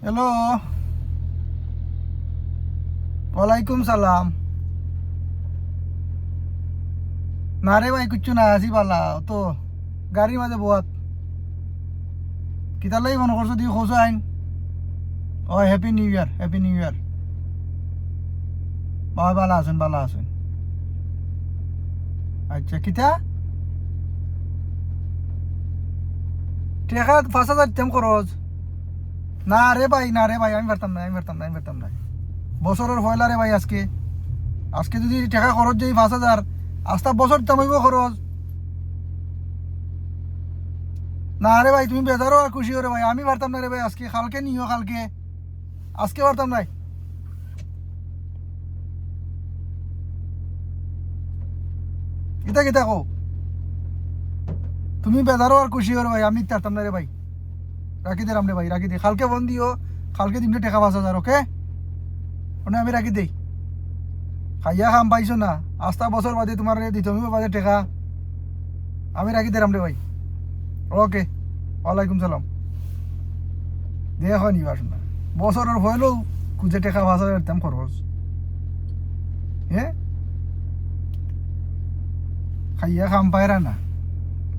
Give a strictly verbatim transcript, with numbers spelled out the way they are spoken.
হ্যালো। ওয়ালাইকুম সালাম। না রে ভাই, কিচ্ছু না, আছি বালা। তো গাড়ির মাঝে বওয়াত। কিতার লাগি ফোন করছো, দিও খোঁজ আইন। ও, happy new year, happy new year. বাবা বালা আছইন, বালা আছইন। আচ্ছা, কিতা? টেকা পাঁচ হাজার দিতাম খরচ। না রে ভাই, না রে ভাই, আমি পারতাম না, আমি পারতাম না, আমি পারতাম না। বছরর পয়লা রে ভাই আজকে। আজকে যদি টেকা খরচ দেই পাঁচ হাজার, আস্তা বছর দিতাম অইবো খরচ। না রে ভাই, তুমি বেজার অও আর খুশি অও রে ভাই, আমি পারতাম না রে ভাই আজকে। কালকে নিও, কালকে। আজকে পারতাম নায়। ইতা কিতা কও? তুমি বেজার অও আর খুশি অও রে ভাই, আমি পারতাম না রে ভাই। রাখি দিলাম রে ভাই, রাখি দি। কালকে ফোন দিও, কালকে দিমু টেকা পাঁচ হাজার, ওকে? মানে আমি রাখি দেই। খাইয়া কাম পাইছো না, আস্তা বছর বাদে তুমারে দিতাম অইবো বাদে টেকা। আমি রাখি দিলাম রে ভাই। ওকে, ওয়ালাইকুম সালাম। দেখো নি বাসনা, বছরর পয়লাউ খুঁজে টেকা পাঁচ হাজার দিতাম খরচ। হে, খাইয়া কাম পাইরা না।